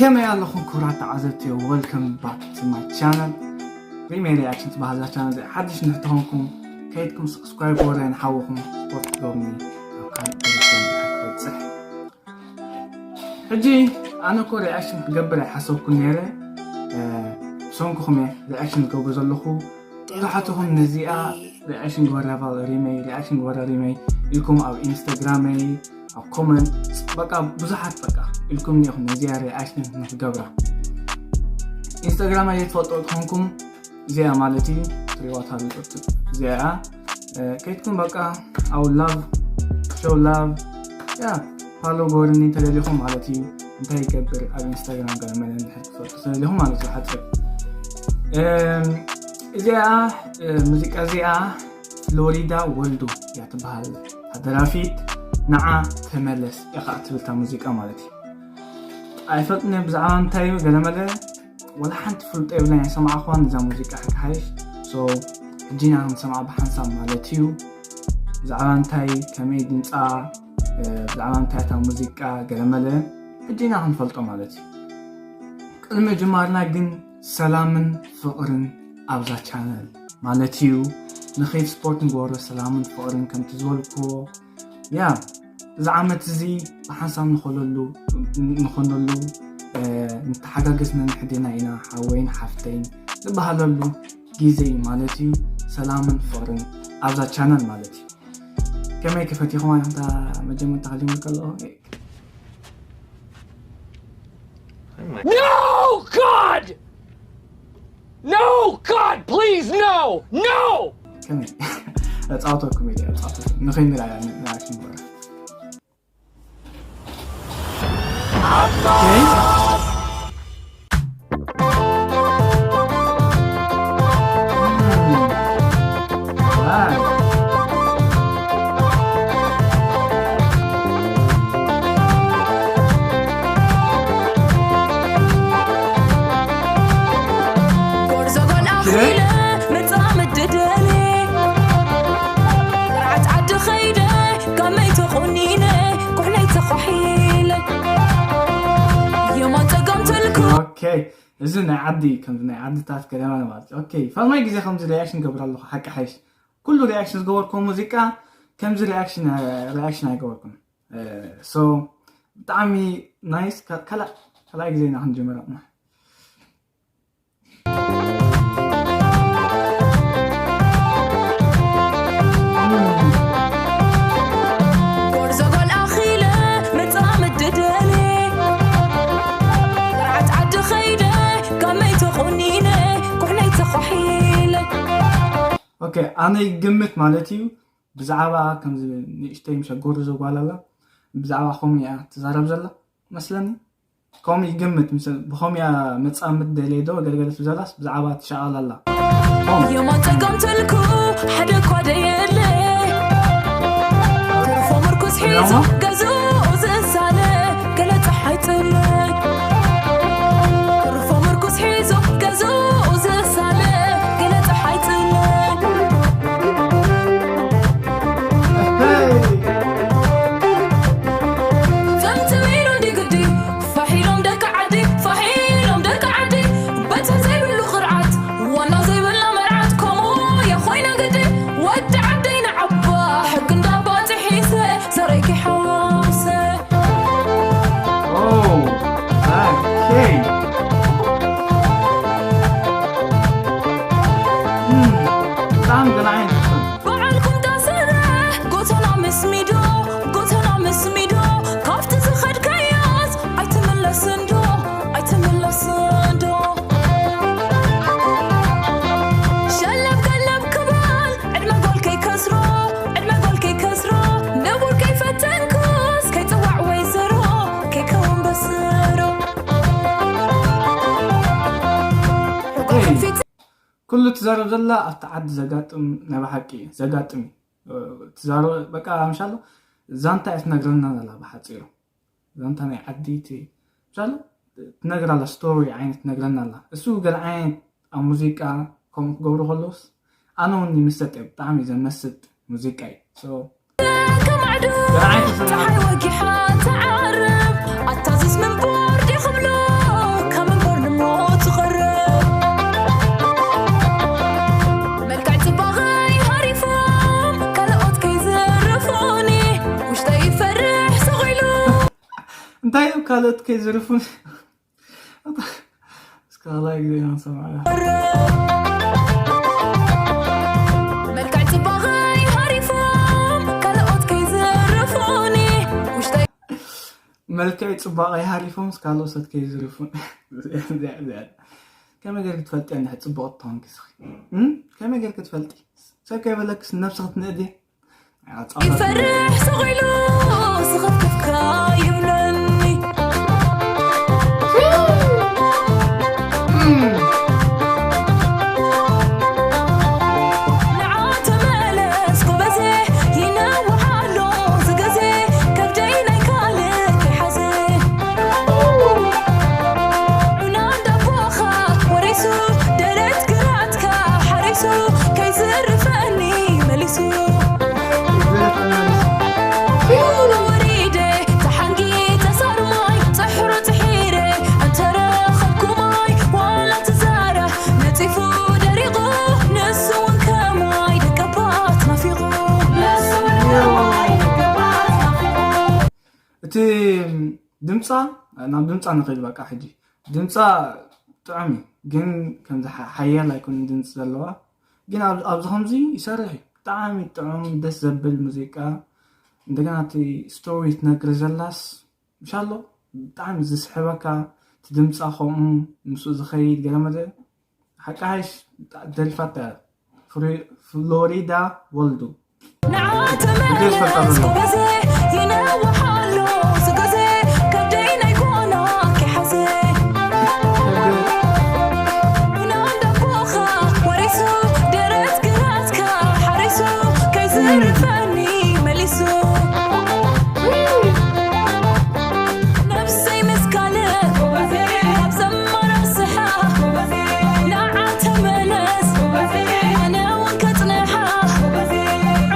ከመይ ኣለኹም ክቡራት ተዓዘብቲ? Welcome back to my channel. ሪመይ ሪያክሽን ትበሃል እዛ ቻነል እዚኣ ሓድሽ እንድሕር ተኾንኩም ከይድኩም ሰብስክራይብ ወረ ንሓውኹም ስፖርት ትገብሩኒ ኣብ ካልእ ፕሮጀክት ክበፅሕ። ሕጂ ኣነ እኮ ሪያክሽን ክገብር ኣይሓሰብኩን ነይረ። እ፣ ብሰንኩኹም እየ ሪያክሽን ዝገብር ዘለኹ። ብዙሓትኹም ነዚኣ ሪያክሽን ግበራ ሪመይ፣ ሪያክሽን ግበራ ሪመይ ኢልኩም ኣብ ኢንስታግራመይ፣ ኣብ ኮመንት፣ በቃ ብዙሓት በቃ ኢልኩም ኒኹም ነዚኣ ሪያክሽን ንክገብራ። ኢንስታግራመይ ዘይትፈልጡ ትኾንኩም እዚኣ ማለት እዩ፣ ትሪዋታ እዚኣ፣ እ፣ ከይድኩም በቃ ኣው ላቭ፣ ሾው ላቭ፣ ያ፣ ፋሎ ጎርኒ ተደሊኹም ማለት እዩ። እንታይ ይገብር ኣብ ኢንስታግራም ገለ መለ እንድሕር ትፈልጡ ተደሊኹም ማለት እዩ። ሓፂር፣ እም፣ እዚኣ፣ እ፣ ሙዚቃ እዚኣ ፍሎሪዳ ወልዱ እያ ትበሃል። ሃደራፊት ንዓ ተመለስ እያ ከዓ ትብል እታ ሙዚቃ ማለት እዩ። ኣይፈልጥን እየ ብዛዕባ እንታይ እዩ ገለ መለ፣ ወላ ሓንቲ ፍልጦ የብለይን፣ ኣይሰማዕኳን እዛ ሙዚቃ ክሓይሽ። ሶ፣ ሕጂ ኢና ክንሰምዓ ብሓንሳብ ማለት እዩ። ብዛዕባ እንታይ፣ ከመይ ድምፃ፣ እ፣ ብዛዕባ እንታይ እታ ሙዚቃ ገለ መለ፣ ሕጂ ኢና ክንፈልጦ ማለት እዩ። ቅድሚ ጅማርና ግን ሰላምን ፍቕርን ኣብዛ ቻነል ማለት እዩ። ንኸይድ ስፖርት ንግበሮ ሰላምን ፍቕርን ከምቲ ዝበልኩዎ፣ ያ፣ እዚ ዓመት እዚ ብሓንሳብ ንኾነሉ፣ ንኾነሉ፣ እ፣ ንተሓጋገዝ ነንሕድና ኢና፣ ሓወይን ሓፍተይን ንበሃለሉ ግዜ እዩ ማለት እዩ። ሰላምን ፍቕርን ኣብዛ ቻነል ማለት እዩ። ከመይ ከፈቲኹም ኣንታ መጀመርታ ክሊም ከለኹ? No, God! No, God, please, no! No! ከመይ? እጻወተኩም ኢለ፣ እጻወተኩም። ንኸይንርኣያ፣ ንርኣያ ክንበራ። ጎርዞ ጓል ኣኺለ መጻምድ ደልየ፣ ርዓት ዓዲ ኸይደ፣ ጋመይ ተቖኒነ፣ ኩሕለይ ተዃሒለ፣ የማን ጸጋም ተልኩ። ኦኬ፣ እዚ ናይ ዓዲ፣ ከምዚ ናይ ዓድታት ገለ ማለት እዩ። ኦኬ፣ ፈለማይ ግዜ ከምዚ ሪያክሽን ገብር ኣለኹ፣ ሓቂ ሓይሽ። ኩሉ ሪያክሽን ዝገበርኩዎ ሙዚቃ ከምዚ ሪያክሽን፣ ሪያክሽን ኣይገበርኩን። እ፣ ሶ፣ ብጣዕሚ ናይስ። ከ-፣ ካልኣ-፣ ካልኣይ ግዜ ኢና ክንጅምር ኣቕና። ጎርዞ ጓል ኣኺለ መጻምድ ደልየ፣ ርዓት ዓዲ ኸይደ፣ ጋመይ ተቖኒነ፣ ኩሕለይ ተዃሒለ። ኦኬ፣ ኣነ ይግምት ማለት እዩ ብዛዕባ ከምዚ ንእሽተይ ምሸ ጎርዞ ጓል ኣላ፣ ብዛዕባ ከምኡ እያ ትዛረብ ዘላ መስለኒ። ከምኡ ይግምት፣ ምስ-፣ ብኸምኡ እያ መጻምድ ደልየ ዶ ገለገለ ትብል ዘላስ ብዛዕባ ትሸቓል ኣላ። ከምኡ። የማን ጸጋም ተልኩ ሓደ እኳ ደየለ፣ ተርፎ ምርኩስ ሒዙ ገዝኡ ዝእሳለ፣ ገለ ጸሓይ ጥለ። ተርፎ ምርኩስ ሒዙ ገዝኡ ዝእሳለ፣ ገለ ጸሓይ ጥለ። ዘምትም ኢሉ እንዲ ግዲ፣ ፋሕ ኢሎም ደቂ ዓዲ፣ ፋሕ ኢሎም ደቂ ዓዲ። በትሪ ዘይብሉ ኽርዓት፣ ዋና ዘይብላ መርዓት፣ ከምኡ እያ ኾይና ግዲ። ወዲ ዓደይ ንዓባ፣ ሕጊ እንዳባ ጥሒሰ፣ ሰረይኪ ሓዋሰ። ኦ፣ ኦኬ። እም፣ ብጣዕሚ ገለ ዓይነት። በዓል ቁምጣ ስረ፣ ጎተና ምስ ሚዶ፣ ጎተና ምስ ሚዶ፣ ካብቲ ዝኸድካዮስ ኣይትምለስን ዶ፣ ኣይትምለስን ዶ? ሸለብ ገለብ ክበል፣ ዕድመ ጓል ከይከስሮ፣ ዕድመ ጓል ከይከስሮ፣ ንቡር ከይፈተንኩስ፣ ከይጽዋዕ ወይዘሮ፣ ከይከውን በስሮ። ሕቆ ክንፊት ኩሉ ትዛረብ ዘላ ኣብቲ ዓዲ ዘጋጥም ናይ ብሓቂ ዘጋጥም እዩ። ትዛረብ በቃ ምሻሎ ዛንታ እያ ትነግረና ዘላ ብሓፂሩ። ዛንታ ናይ ዓዲ እቲ ምሻሎ ትነግር ኣላ፣ ስቶሪ ዓይነት ትነግረና ኣላ። እሱ ገለ ዓይነት ኣብ ሙዚቃ ከምኡ ክገብሩ ከለውስ ኣነ እውን ይምሰጥ እየ፣ ብጣዕሚ ዘመስጥ ሙዚቃ እዩ። So፣ ከማዕዶ ገለ ዓይነት ተሰማዕ። ፀሓይ ወጊሓ ትዓርብ፣ ኣታዝዝ ምን ቦርድ ይኽብሎ፣ ካልኦት ከይዝርፉን እስከ ካልኣይ ግዜ ኢና ንሰምዓ። መልክዕ ፅባቐይ ሃሪፎም ካልኦት ከይዝርፉኒ ውሽጠይ መልክዕ ፅባቐይ ሃሪፎም ካልኦት ከይዝርፉን። ከመይ ገይርክ ትፈልጢ እንድሕር ፅቡቕ ትኾንኪ ስኺ? ከመይ ገይርክ ትፈልጢ? ሰብ ከይበለክስ ነብሲ ክትንእድ ይፈርሕ ስቕ ኢሉ ስኽፍክፍካ ይብለኒ ንዓ ተመለስ ጎበዜ ይነውሓሎ ዝገዜ ከብደይ ናይ ካልእ ከይሓዘ ዑና እንዳቦኻ ወሪሱ ደረት ግራትካ ሓሪሱ ከይዝርፈኒ መሊሱ ወሪደ ተሓንጊጠ ሳርማይ ፅሕሩ ፅሒረ እንተረኸብኩ ማይ ዋላ ትዛራ ነፂፉ ደሪቑ ንሱ እውን ከማይ ደቀባት ናፊቑ ንሱ እውን ከማይ ደቀባት ናፊቑ እቲ ድምፃ ናብ ድምፃ ንኽእል በቃ ሕጂ ድምፃ ጥዑም እዩ ግን ከምዚ ሓያል ኣይኮነ ድምፂ ዘለዋ ግን ኣብዚ ከምዚ ይሰርሕ እዩ ብጣዕሚ ጥዑም ደስ ዘብል ሙዚቃ እንደገና እቲ ስቶሪ ትነግር ዘላስ ምሻሎ ብጣዕሚ ዝስሕበካ እቲ ድምፃ ከምኡ ምስኡ ዝኸይድ ገለመለ ሓቃይሽ ደሪፋታ ፍሎሪዳ ወልዱ ንዓ ተመለስ ጎበዜ ይነውሓሎ ዝገዜ ከብደይ ናይ ጎና ከይሓዘ ዑና እንዳቦኻ ወሪሱ ደረት ግራትካ ሓሪሱ ከይዝርፈኒ መሊሱ ነብሰይ ምስ ካልእ ኣብ ዘማረስሓ ንዓ ተመለስ ኣነ እውን ከጽንሓ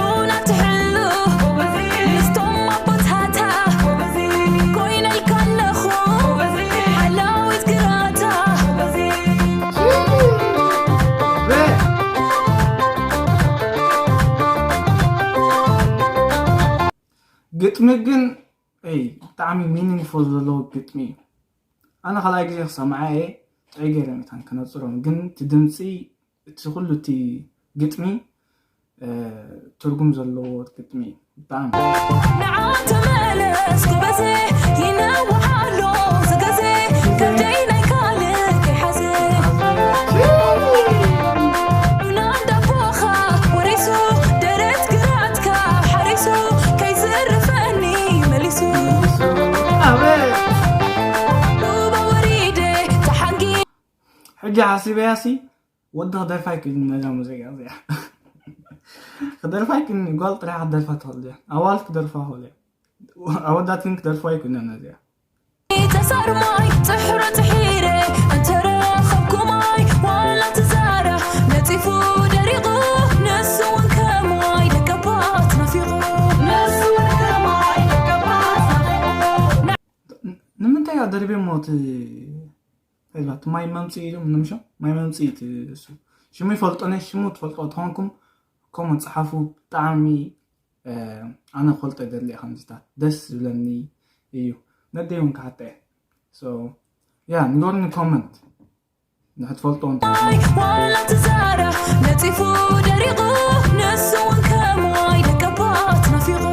ዑና ትሕሉ ምስቶም ኣቦታታ ኮይነልካ ኣለኹ ሓላዊት ግራታ ግጥሚ ግን ይ ብጣዕሚ ሚኒንግፉል ዘለዎ ግጥሚ እዩ ኣነ ካልኣይ ግዜ ክሰምዓ እየ ጥዑይ ገይረ መታን ክነፅሮም ግን እቲ ድምፂ እቲ ኩሉ እቲ ግጥሚ ትርጉም ዘለዎ ግጥሚ እዩ ብጣዕሚ ንዓ ተመለስ ጎበዜ ይነውሓሎ ዝገዜ ከብደይ ናይ ካልእ ከይሓዘ ዑና እንዳቦኻ ወሪሱ ደረት ግራትካ ሓሪሱ ከይዝርፈኒ መሊሱ ሩባ ወሪደ ተሓንጊ ሕጂ ሓሲበያ ሲ ወዲ ክደርፋ ኣይክእልን ነዛ ሙዚቃ እዚኣ ክደርፋ ኣይክእልን ጓል ጥራሕ ክትደርፋ ትኽእል እያ ኣዋልድ ክደርፋ ክእል እያ ኣወዳት ግን ክደርፋ ኣይክእልን ነዚኣ ተሳርማይ ፅሕሮ ፅሒረ እንተረኸብኩማይ ዋላ ትዛራ ነፂፉ ደሪቑ ንሱ እውን ከማይ ደቀባት ናፊቑ ንሱ እውን ከማይ ደቀባት ናፊቑ ንምንታይ እያ ደርቤ ሞ እቲ ሄላ እቲ ማይ መምፅኢ ኢሉ ምንም ሸም ማይ መምፅኢ እቲ እሱ ሽሙ ይፈልጦ ናይ ሽሙ ትፈልጦ ተኾንኩም ኮመንት ፀሓፉ ብጣዕሚ ኣነ ክፈልጦ ይደሊ እየ ከምዚታት ደስ ዝብለኒ እዩ ነደይ እውን ክሓታ እየ ያ ንገሩኒ ኮመንት ንሕትፈልጦ እንታይ ዋላ ትዛራ ነፂፉ ደሪቑ ንሱ እውን ከማይ ደቀባት ናፊቑ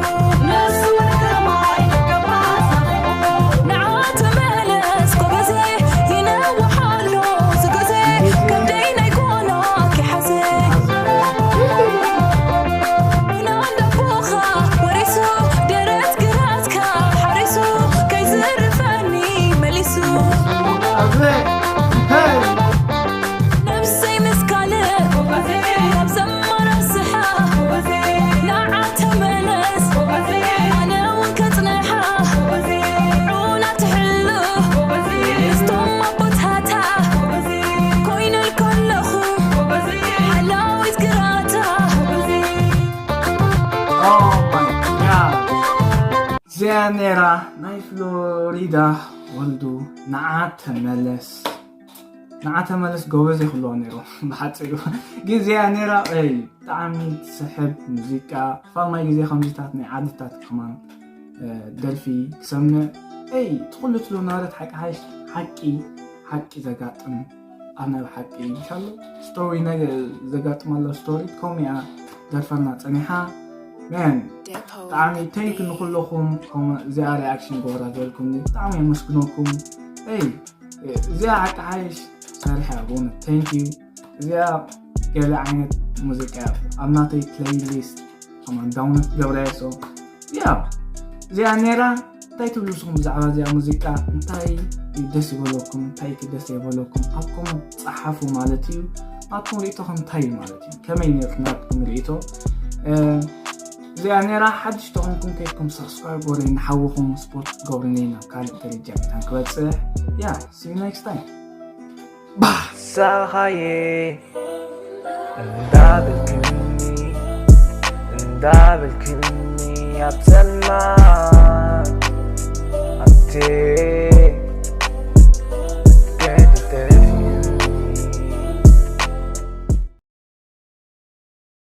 ንሱ እውን ከማይ ደቀባት ናፊቑ ንዓ ተመለስ ጎበዜ ይነውሓሎ ዝገዜ ከብደይ ናይ ጎና ከይሓዘ ዑና እንዳቦኻ ወሪሱ ደረት ግራትካ ሓሪሱ ከይዝርፈኒ መሊሱ ነብሰይ ምስ ካልእ ካብ ዘማራስሓ ንዓ ተመለስ ኣነ እውን ከጽንሓ ዑና ትሕሉ ምስቶም ኣቦታታ ኮይነልካ ኣለኹ ሓላዊት ግራታ እዚኣ ነራ ናይ ፍሎሪዳ ወልዱ ንዓ ተመለስ ንዓ ተመለስ ጎበዝ ይክልዋ ነይሩ ብሓፂሩ ግን እዚኣ ነራ ብጣዕሚ ትስሕብ ሙዚቃ ፋልማይ ግዜ ከምዚታት ናይ ዓድታት ከማን ደርፊ ክሰምዕ ይ ትኩሉ ትሉ ነበረት ሓቂ ሓይሽ ሓቂ ሓቂ ዘጋጥም ኣነ ብሓቂ ይሻሎ ስቶሪ ነገር ዘጋጥም ኣሎ ስቶሪ ኮሚያ ደርፋና ጸኒሓ man ብጣዕሚ thank you ንኩለኹም እዚኣ ሪኣክሽን ጎራ ዘልኩም ብጣዕሚ የመስግነኩም ይ እዚኣ ሓቂ ሓይሽ ሰርሐ ብእውነት thank you እዚኣ ገለ ዓይነት ሙዚቃ ኣብ ናተይ playlist ከማን download ገብረያ so yeah እዚኣ ነራ እንታይ ትብሉ ንስኹም ብዛዕባ እዚኣ ሙዚቃ እንታይ ደስ ይበለኩም እንታይ ደስ ይበለኩም ኣብ comment ጸሓፉ ማለት እዩ ናትኩም ርእይቶኹም እንታይ እዩ ማለት እዩ ከመይ ነርኩ ናትኩም ርእይቶ እዚኣ ነራ ሓድሽ ተኾንኩም ከይድኩም subscribe ወረ ንሓውኹም support ገብርኒ ናብ ካልእ ደረጃ መታን ክበጽሕ yeah see you next time ሳኻየ እንዳበልክኒ እንዳበልክኒ ኣብ ጸልማት ኣብቲ